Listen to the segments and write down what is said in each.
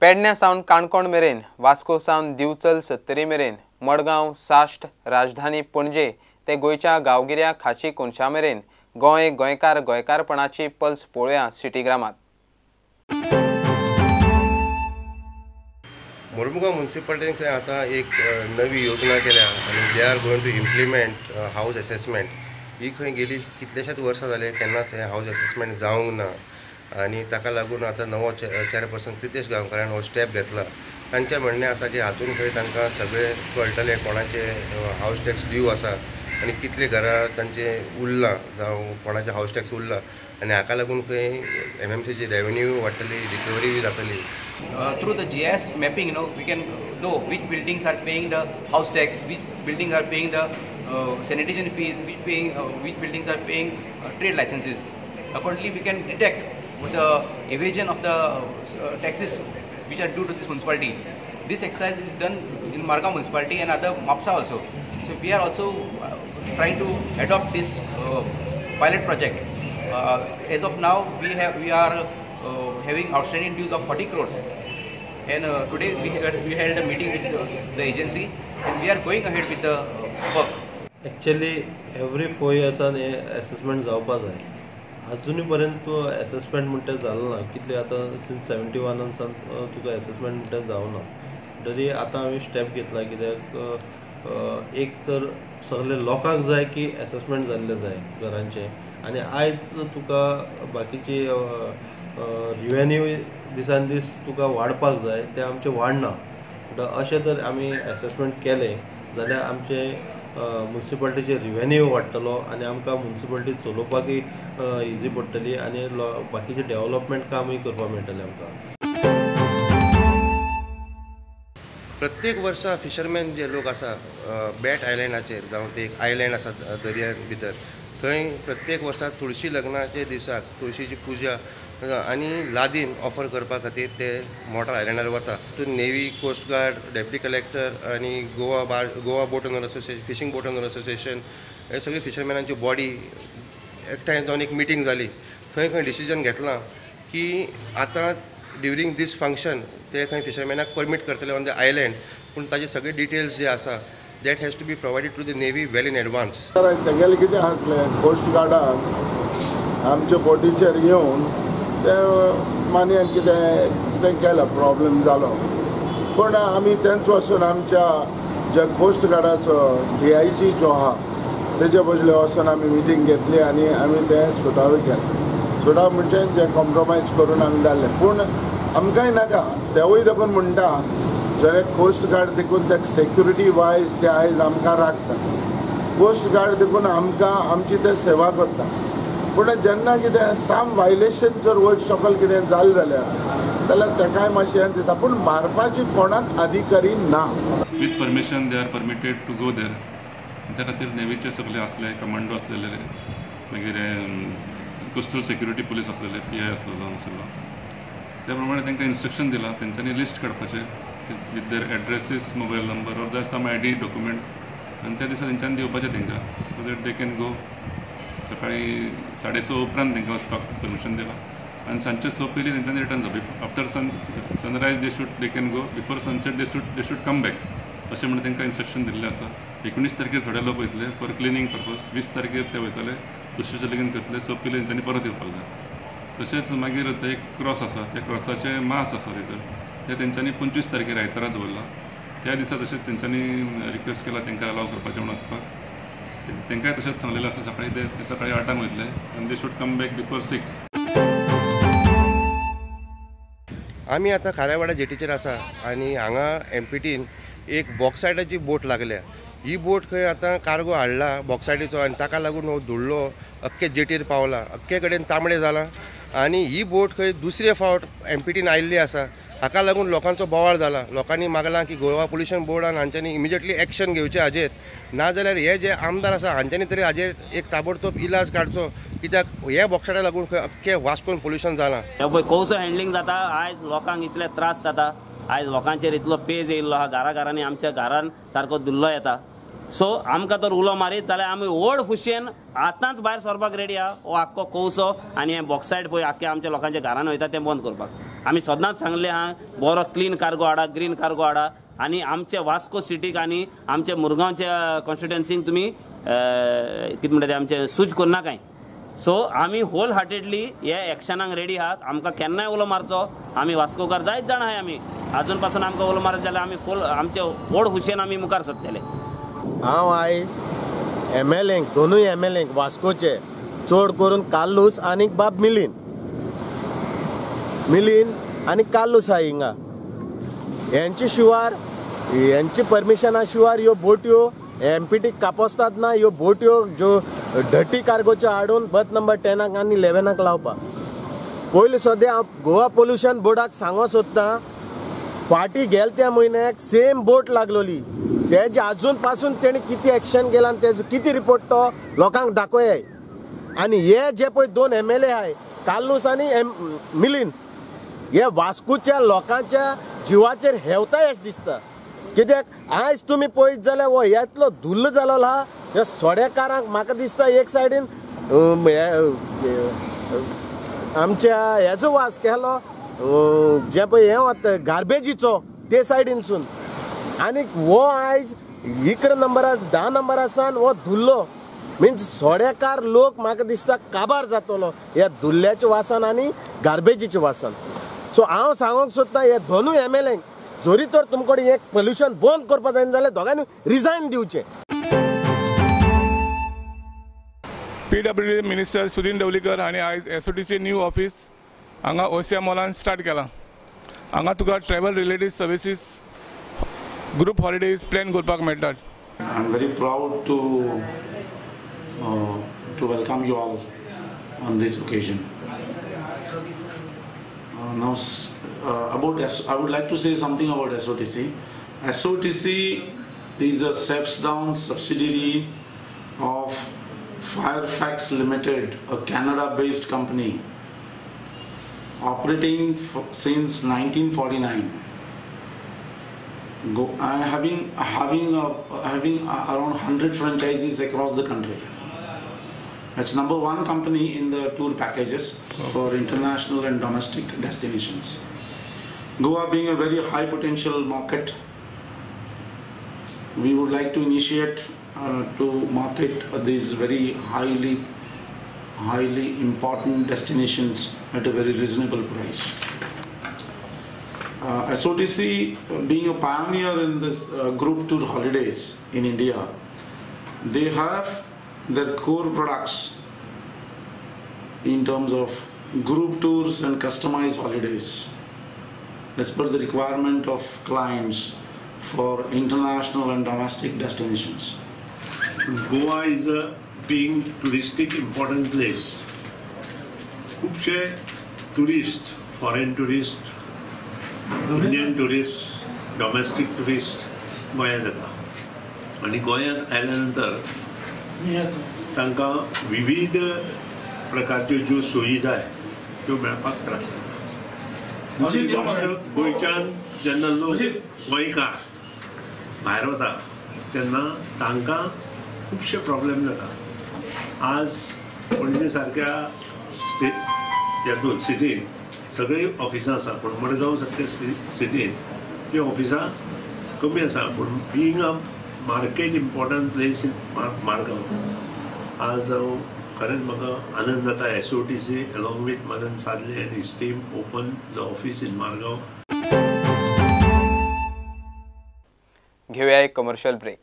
पेडण्या सावन काणकोण मेरेन, वास्को सावन दिवचल सत्तरी मेरेन, मडगांव, साश्ट, राजधानी पणजे ते गोंयच्या गांवगिऱ्या खाची कोनशा मेरेन गोंय, गोंयकार, गोंयकारपणाची पल्स पळोवया सिटीग्रामात। मोरमुगांव म्युनिसिपालिटीन खंय आतां एक नवी योजना केल्या आनी they are going to implement house assessment. ही खंय गेली कितलेशेच वर्सां जाले केन्नाच हें हावज एसेसमेंट जावंक ना आनी ताका लागून आतां नवो चेअरपर्सन प्रितेश गांवकारान हो स्टेप घेतला। तांचें म्हणणें आसा की हातून खंय तांकां सगळें कळटलें कोणाचें हावज टॅक्स ड्यू आसा आनी कितले घरां तांचें उरलां जावं कोणाचें हावज टॅक्स उरलां आनी हाका लागून खंय एमएमसीची रेवेन्यू वाडटली, रिकवरी जातली। Through the GIS mapping, you know, we can know which buildings are paying the house tax, which buildings are paying the sanitation fees, which buildings are paying trade licenses. Accordingly, we can detect the evasion of the taxes which are due to this municipality. This exercise is done in Margao municipality and other Mapsa also. So we are also trying to adopt this pilot project. As of now, we are having outstanding dues of 40 crores, and today we held a meeting with the agency, and we are going ahead with the work. Actually, every 4 years an assessment जावपा जाय. अजूनही पर्यंत assessment म्हणटा जालो ना. कितले आतां since 71 सावन तुका एसेसमेंट म्हणटा जावना. तरी आतां हांवें स्टेप घेतला कित्याक एक तर सगळे लोकांक जाय की एसेसमेंट जाल्लें जाय घरांचें, आनी आयज तुका बाकीची रिवेन्यू दिसान दीस तुका वाडपाक जाय, तें आमचें वाडना. म्हणटा अशें जर आमी एसेसमेंट केलें जाल्यार आमचें म्युनिसिपालिटीचे रिवेन्यू वाडटलो आनी आमकां म्युनिसिपालिटी चलोवपाकय इजी पडटली आनी बाकीचें डेवलपमेंट कामूय करपाक मेळटलें आमकां. प्रत्येक वर्सा फिशरमॅन जे लोक आसा बॅट आयलँडाचेर जावं ते एक आयलँड आसा दर्या भितर, थंय प्रत्येक वर्सा तुळशी लग्नाचे दिसाक तुळशीची पुजा आनी लादीन ऑफर करपा खातीर ते मोटर आयलँडार वता. तितून navy, coast guard, deputy collector आनी Goa boat owner association, fishing boat owner association हे सगळी फिशरमॅनांची बॉडी एकठांय जावन एक मिटींग जाली. थंय खंय डिसिजन घेतलां की आतां ड्युरींग दीस फंक्शन ते खंय फिशरमॅनाक परमीट करतले ऑन the island, पूण ताजे सगळे डिटेल्स जे आसा that has to be provided to the navy well in advance. तेगेलें कितें आसलें, कोस्ट गार्डान आमच्या बोटीचेर येवन ते मानयान कितें कितें केलां, प्रॉब्लम जालो. पूण आमी तेंच वचून आमच्या ज्या कोस्ट गार्डाचो DIG जो आहा तेजे बदले वचून आमी मिटींग घेतली आनी आमी तें सुटावें केलें. सुटाव म्हणजे जे कॉम्प्रोमायज करून आमी जाल्लें. पूण आमकांय नाका तेवूय देखून म्हणटा जरे कोस्ट गार्ड देखून ते सेक्युरिटी वायज ते आयज आमकां राखता, कोस्ट गार्ड देखून आमकां आमची ते सेवा करता. पूण जेन्ना कितें साम वायलेशन जर वयर सकयल कितें जालें जाल्यार तेकाय मातशें हें दिता, पूण मारपाची कोणाक अधिकारी ना. With permission they are permitted to go there. त्या खातीर नेवीचे सगळे आसले, कमांडो आसलेले, मागीर कोस्टल सेक्युरिटी पुलीस आसलेले, PI आसलेलो हांगासरलो. त्या प्रमाणे तांकां इन्स्ट्रक्शन दिलां, तेंच्यांनी लिस्ट काडपाचें with their addresses, mobile number or their some ID document, आनी त्या दिसा तेंच्यांनी दिवपाचें तांकां so that they can go. सकाळी 6:30 उपरांत तांकां वचपाक परमिशन दिलां आनी सांजचे 6 पयलीं तेंच्यांनी रिटर्न जावप. After sunrise they can go, before sunset they should come back अशें म्हणून तांकां इन्स्ट्रक्शन दिल्लें आसा. 19 तारखेर थोडे लोक वयतले फॉर क्लिनींग पर्पज, 20 तारखेर ते वयतले, दुसरेचें लगीन करतले, 6 पयलीं तेंच्यांनी परत येवपाक जाय. तशेंच मागीर एक क्रॉस आसा, त्या क्रॉसाचें मास आसा थंयसर, ते तेंच्यांनी 25 तारखेर आयतारा दवरला. त्या दिसा तशेंच तेंच्यांनी रिक्वेस्ट केला तांकां अलाव करपाचें म्हणून वचपाक. तांकांय तशेंच सांगलेलें आसा सकाळी ते सकाळी 8 वयतले आनी they should come back before 6. आमी आतां खाऱ्यावाडा जेटीचेर आसा आनी हांगा MPTन एक बॉक्सायटाची बोट लागल्या. ही बोट खंय आतां कार्गो हाडला बॉक्सायटीचो आनी ताका लागून हो धुल्लो अख्खे जेटीर पावला, अख्खे कडेन तांबडे जाला आनी ही बोट खंय दुसरे फावट MPTन आयिल्ली आसा. हाका लागून लोकांचो बोवाळ जाला. लोकांनी मागलां की गोवा पोल्युशन बोर्डान हांच्यांनी इमिजिएटली एक्शन घेवचें हाजेर, नाजाल्यार हे जे आमदार आसा हांच्यांनी तरी हाजेर एक ताबडतोब इलाज काडचो, कित्याक हे बॉक्सायटा लागून खंय अख्खे वास्कोन पोल्युशन जालां. हे पळय कोळसो हँडलिंग जाता, आयज लोकांक इतले त्रास जाता, आयज लोकांचेर इतलो पेज येयल्लो आहा, घरा घरांनी आमच्या घरान सारको धुल्लो येता. सो आमकां तर उलो मारीत जाल्यार आमी व्हड खुशयेन आतांच भायर सरपाक रेडी आहा. हो आख्खो कोळसो आनी हें बॉक्सायट पळय आख्खे आमच्या लोकांच्या घरान वयता तें बंद करपाक. आमी सदांच सांगले आहा बरो क्लीन कार्गो हाडा, ग्रीन कार्गो हाडा आनी आमचे वास्को सिटीक आनी आमच्या मुरगांवच्या कॉन्स्टिट्युएन्सीक तुमी कितें म्हणटा ते आमचे सूज करनाकाय. सो आमी होल हार्टेडली हे एक्शनाक रेडी आहात. आमकां केन्नाय उलो मारचो, आमी वास्कोकार जायत जाण आहाय, आमी आजून पासून आमकां उलो मारत जाल्यार आमी फूल आमचे व्हड खुशयेन आमी मुखार सरतले. हांव आयज एमएलएंक, दोनूय एमएलएंक वास्कोचे, चड करून कार्लूस आनी बाब मिलीन, मिलीन आनी कार्लूस आहा हिंगा, हेंचे शिवार हेंचे परमिशना शिवार ह्यो बोटयो एमपीटी कापोस्तात ना, ह्यो बोटयो ज्यो डटी कार्गोच्यो हाडून बर्थ नंबर 10 आनी 11 लावपाक. पयलीं सद्या हांव गोवा पोल्युशन बोर्डाक सांगो सोदतां, फाटीं गेले त्या म्हयन्याक सेम बोट लागलोली, तेजे आजून पासून तेणी कितें एक्शन केलां आनी तेजो कितें रिपोर्ट तो लोकांक दाखोय. आनी हे जे पळय दोन एमएलए आहाय कार्लूस आनी मिलीन, हे वास्कोच्या लोकांच्या जिवाचेर हेवताय अशें दिसता. कित्याक आयज तुमी पळयत जाल्यार हो इतलो धुल्ल जालो आहा, ह्या सोड्याकारांक म्हाका दिसता एक सायडीन आमच्या हेजो वास केलो जे पळय हें वता गार्बेजीचो ते सायडीनसून, आनी हो आयज 11 नंबरा 10 नंबरा सान हो धुल्लो मिन्स सोड्याकार लोक म्हाका दिसता काबार जातलो ह्या धुल्ल्याच्या वासान आनी गार्बेजीच्या वासान. सो हांव सांगूंक सोदतां हे दोनूय एमएलए जरी तर तुमकडे एक पोल्युशन बंद करपाक जाय जाल्यार दोगांनी रिजायन दिवचें. पीडब्ल्यूडी मिनिस्टर सुदिन ढवळीकर हांणी आयज एसओटीसी न्यू ऑफिस हांगा ओसिया मॉलान स्टार्ट केलां. हांगा तुका travel related services, group holidays plan करपाक मेळटात. I am very proud to welcome you all on this occasion. Now, about I would like to say something about SOTC. SOTC is a steps-down subsidiary of Fairfax Limited, a Canada-based company operating since 1949. And having around 100 franchises across the country. It's number 1 company in the tour packages for international and domestic destinations. Goa being a very high potential market, we would like to initiate to market these very highly important destinations at a very reasonable price. SOTC being a pioneer in this group tour holidays in India, they have their core products in terms of group tours and customized holidays as per the requirement of clients for international and domestic destinations. Goa is a being touristic important place. खुबशे tourist, foreign tourist, Indian tourist, domestic tourist गोंयांत येता आनी गोंयांत आयल्या नंतर तांकां विविध प्रकारच्यो ज्यो सोयी जाय त्यो मेळपाक त्रास जाता. दुसरी गोश्ट, गोंयच्यान जेन्ना लोक गोंयकार भायर वता तेन्ना तांकां खुबशे प्रॉब्लेम जाता. आज पणजे सारक्या स्टेट हातूंत सिटीन सगळीं ऑफिसां आसा, पूण मडगांव सारक्या सिटीन ती ऑफिसां कमी आसा. पूण being a market important place in Margao, आज हांव खरेंच म्हाका आनंद जाता SOTC along with Madan Sadle and his team open the office in Margao. घेऊया एक कमर्शियल ब्रेक.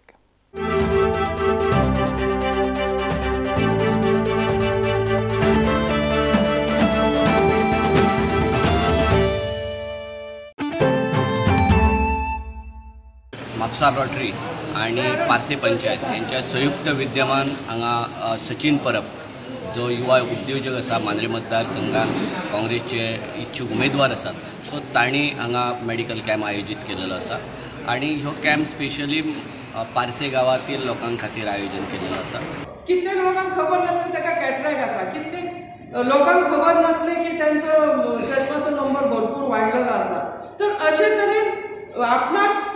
म्हापसा रोटरी आणि पार्से पंचायत यांच्या संयुक्त विद्यमान हांगा सचिन परब जो युवा उद्योजक आसा, मांद्रे मतदारसंघात काँग्रेसचे इच्छूक उमेदवार आसात, सो तांणी हांगा मेडिकल कॅम्प आयोजीत केलेलो आसा आणि ह्यो कॅम्प स्पेशली पार्से गांवातील लोकां खातीर आयोजन केलेलो आसा. कित्येक लोकांक खबर नासलें ताका कॅटरॅक्ट आसा, कित्येक लोकांक खबर नासलें की तांचो चश्माचो नंबर भरपूर वाडलेलो आसा. तर अशे तरेन आपणाक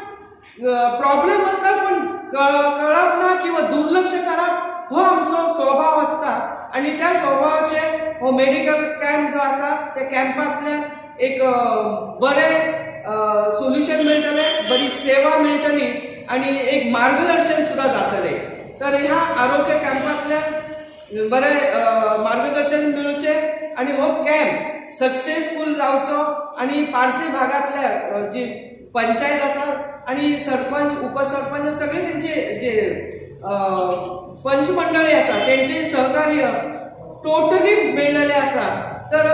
प्रॉब्लेम आसता पण कळप ना किंवा दुर्लक्ष करप हो आमचो स्वभाव आसता आनी त्या स्वभावाचेर हो मेडिकल कॅम्प जो आसा त्या कॅम्पांतल्यान एक बरें सोल्युशन मेळटलें, बरी सेवा मेळटली आनी एक मार्गदर्शन सुद्दां जातलें. तर ह्या आरोग्य कॅम्पांतल्यान बरें मार्गदर्शन मेळचें आनी हो कॅम्प सक्सेसफूल जावचो आनी पार्से भागांतल्या जी पंचायत आसा आनी सरपंच, उपसरपंच सगळे तेंचे जे पंचमंडळी आसा तेंचे सहकार्य टोटली मेळलेलें आसा. तर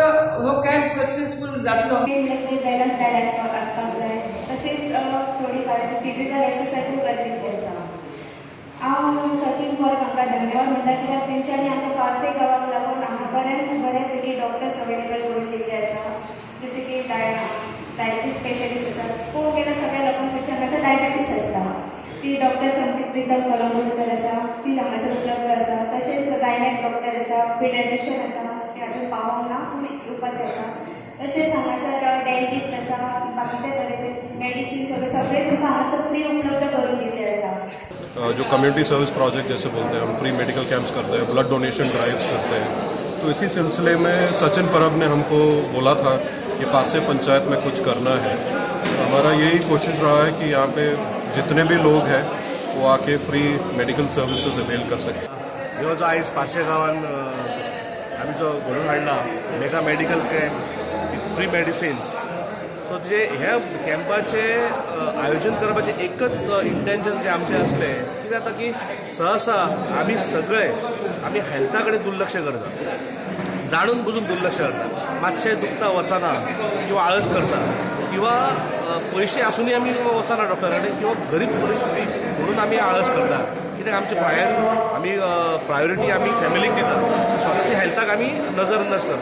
हो कॅम्प सक्सेसफूल जातलो. बॅलन्स डायट आसपाक जाय, तशेंच थोडी फार फिजिकल एक्सरसायजूय गरजेची आसा. हांव सचिन परब हांकां धन्यवाद म्हणटा, कित्याक तेंच्यांनी आमच्या पार्से गांवाक लागून हांगा बऱ्या पैकी डॉक्टर्स अवेलेबल करून दिल्ले आसा. जशें की डायबिटीज स्पेशलिस्ट आसात, पळोवंक गेल्यार सगळ्या लोकांक कशें हांगासर डायबिटीज आसता, ती डॉक्टर्स आमची प्रितम कलंगूटकर आसा, ती हांगासर उपलब्ध आसा. तशेंच गायनॅक डॉक्टर आसा, पिडियाट्रिशियन आसा, ते अजून पावोंक ना पूण येवपाचें आसा. तशेंच हांगासर डेंटिस्ट आसा, बाकीच्या तरेचे मेडिसिन्स वगैरे सगळे तुमकां हांगासर फ्री उपलब्ध करून दिल्ले आसा. जो कम्युनिटी सर्विस प्रोजेक्ट जैसे बोलते हैं, हम फ्री मेडिकल कैंप्स करते हैं, ब्लड डोनेशन ड्राइव्स करते हैं. तो इसी सिलसिले में सचिन परब ने हमको बोला था कि पार्से पंचायत में कुछ करना है. हमारा यही कोशिश रहा है कि यहाँ पे जितने भी लोग हैं वो आके फ्री मेडिकल सर्विसेज अवेल कर सकें. ह्यो जो आयज पार्से गांवान आमी जो घडोवन हाडला mega medical camp with free medicines, so जे ह्या कॅम्पाचें आयोजन करपाचें एकच इंटेन्शन जें आमचें आसलें, कितें जाता की सहसा आमी सगळे आमी हेल्था कडेन दुर्लक्ष करता, जाणून बुजून दुर्लक्ष करता. मातशें दुखता वचना किंवा आळस करता किंवा पयशे आसुनूय आमी वचना डॉक्टरा कडेन किंवा गरीब परिस्थिती म्हणून आमी आळस करता, कित्याक आमचे आमी प्रायोरिटी आमी फॅमिलीक दिता, सो स्वताच्या हेल्थाक आमी नजर करता.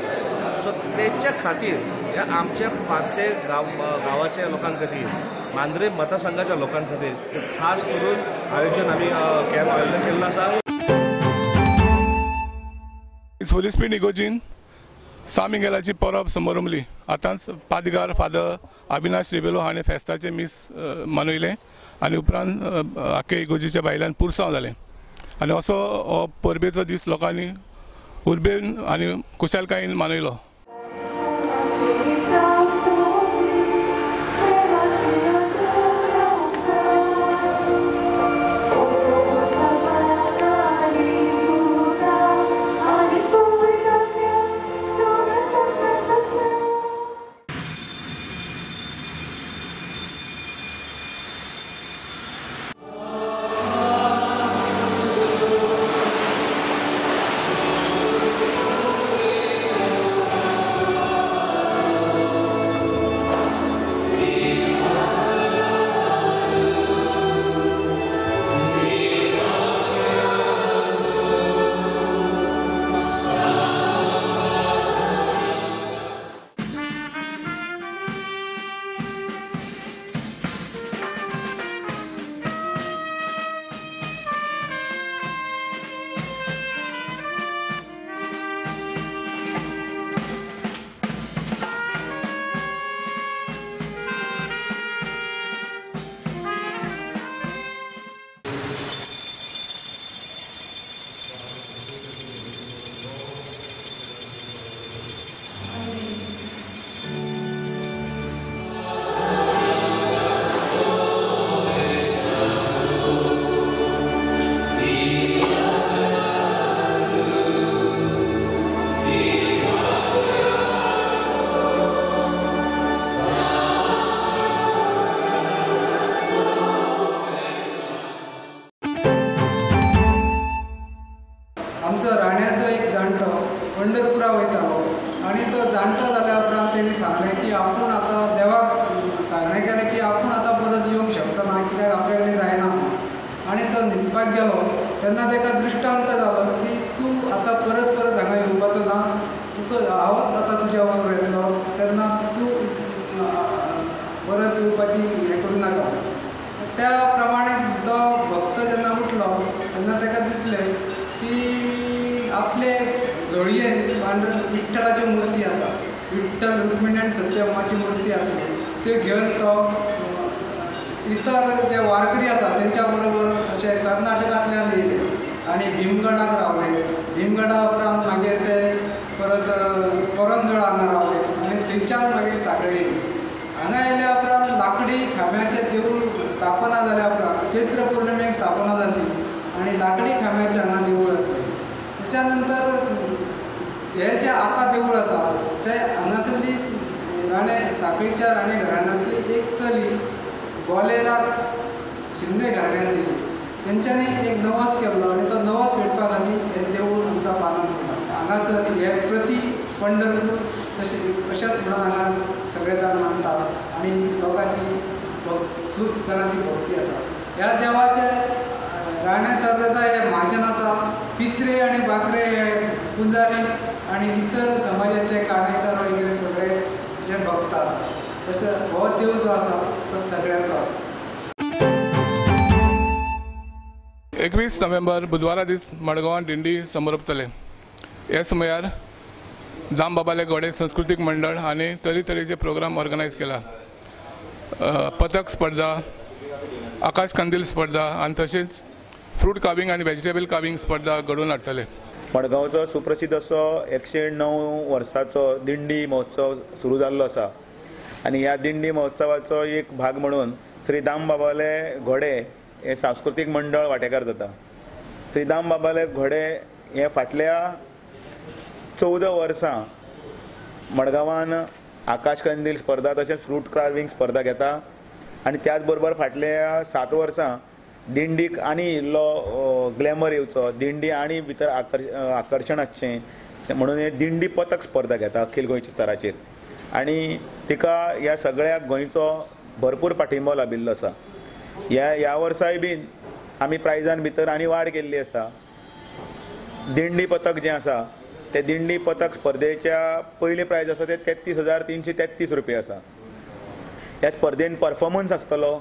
सो तेच्या खातीर ह्या आमच्या पार्से गांवाच्या लोकां खातीर, मांद्रे मतदारसंघाच्या लोकां खातीर खास करून आयोजन आमी कॅम्प आयोजन केल्लो आसा. होली स्पिरिट इगोजीन सा मिंगेलाची परब समारंभली. आतांच पादीगार फादर अविनाश रिबेलो हाणें फेस्ताचें मीस मनयलें आनी उपरांत आख्खे इगोजीच्या बायलान पुरसांव जालें आनी असो हो परबेचो दीस लोकांनी उर्बेन आनी खुशालकायेन मनयलो. आमचो राण्याचो एक जाणटो पंढरपुरा वयतालो आनी तो जाणटो जाल्या उपरांत तेणी सांगलें की आपूण आतां देवाक सांगणें केलें की आपूण आतां परत येवंक शकचो ना, कित्याक आपल्या कडेन जायना म्हणून. आनी तो न्हिजपाक गेलो तेन्ना ताका दृश्टांत जालो की तूं आतां परत परत हांगा येवपाचो ना, तुका हांवच आतां तुज्या बरोबर येतलो, तेन्ना तूं परत येवपाची हें करूं नाका. त्या प्रमाणे तो भक्त जेन्ना उठलो तेन्ना ताका दिसलें की आपले झोळयेन पांडुरंग विठ्ठलाच्यो मुर्ती आसा, विठ्ठल रुक्मिणी आनी सत्यभामाची मुर्ती आसली, त्यो घेवन तो इतर जे वारकरी आसा तेंच्या बरोबर अशे कर्नाटकांतल्यान येयले आनी भीमगडाक रावले. भीमगडा उपरांत मागीर ते परत करंजोळ हांगा रावले आनी थंयच्यान मागीर स्थापना जाल्या उपरांत चैत्र पौर्णिमेक स्थापना जाली आनी लाकडी खांब्याचें हांगा देवूळ आसलें. तेच्या नंतर हें जें आतां देवूळ आसा तें हांगासरली राणे साखळीच्या राणे घराण्यांतली एक चली गोलेराक शिंदे घराण्यान दिली. तेंच्यांनी एक नवस केल्लो आनी तो नवस फेडपा खातीर हें देवूळ आमकां बांदून दिलां. हांगासर हे प्रति पंढरपूर तशें अशेंच म्हणून हांगा सगळे जाण मानतात आनी लोकांची खूब जाणांची भक्ती आसा. ह्या देवाचे राणे सरदेसाय हे म्हाजन आसा. पित्रे आनी बाकरे हे पुंजारी आनी इतर समाजाचे काणेकर वगैरे सगळे जे भक्त आसा. तशें हो देव जो आसा तो सगळ्यांचो आसा. 21 नोव्हेंबर बुधवारा दीस मडगांवां दिंडी समारोपतले. हे समयार दामबाबाले घोडे संस्कृतीक मंडळ आनी तरेतरेचे प्रोग्राम ऑर्गनायज केला. पथक स्पर्धा, आकाश कंदील स्पर्धा आनी तशेंच फ्रूट कार्विंग आनी व्हेजिटेबल कार्विंग स्पर्धा घडोवन हाडटले. मडगांवचो सुप्रसिद्ध असो 109 वर्साचो दिंडी महोत्सव सुरू जाल्लो आसा आनी ह्या दिंडी महोत्सवाचो एक भाग म्हणून श्री दामबाबाले घोडे हे सांस्कृतीक मंडळ वांटेकार जाता. श्री दामबाबाले घोडे हे फाटल्या 14 वर्सां मडगांवान आकाश कंदील स्पर्धा तशेंच फ्रूट कार्विंग स्पर्धा घेता आनी त्याच बरोबर फाटल्या 7 वर्सां दिंडीक आनी इल्लो ग्लॅमर येवचो, दिंडी आनी भितर आकर्शण आसचें म्हणून हे दिंडी पथक स्पर्धा घेता अखिल गोंयच्या स्तराचेर आनी तिका ह्या सगळ्या गोंयचो भरपूर पाठिंबो लाभिल्लो आसा. ह्या वर्साय बीन आमी प्रायजान भितर आनी वाड केल्ली आसा. दिंडी पथक जें आसा ते दिंडी पथक स्पर्धेच्या पयलें प्रायज आसा ते 33,333 रुपया आसा. ह्या स्पर्धेन परफॉर्मन्स आसतलो.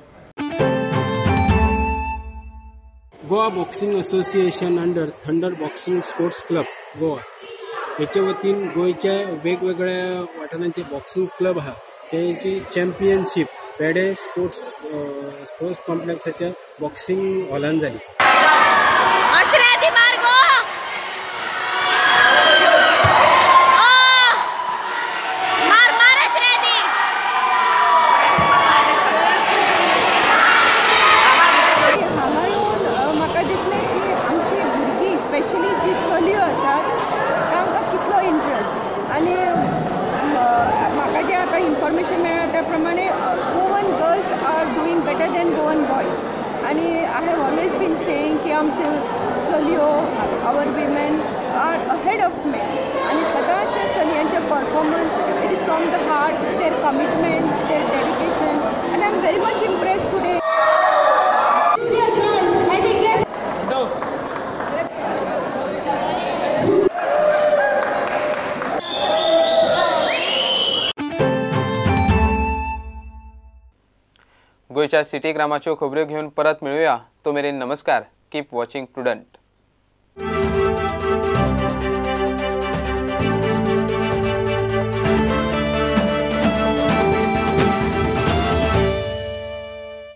Goa boxing association under Thunder boxing sports club Goa हेचे वतीन गोंयच्या वेगवेगळ्या वाठारांचे बॉक्सिंग क्लब आहा तेंची चॅम्पियनशीप पेडे स्पोर्ट्स कॉम्प्लेक्साच्या बॉक्सिंग हॉलान जाली. इन्फॉर्मेशन मेळ्ळा त्या प्रमाणे Goan girls are doing better than Goan boys आनी I have always been saying की आमच्यो चलयो our women are ahead of men आनी सदांच चलयांचे performance it is from the heart, their commitment, their dedication and I am very much impressed today. गोंयच्या city ग्रामाच्यो खबऱ्यो घेवन परत मेळुया. तो मेरेन नमस्कार. Keep watching Prudent.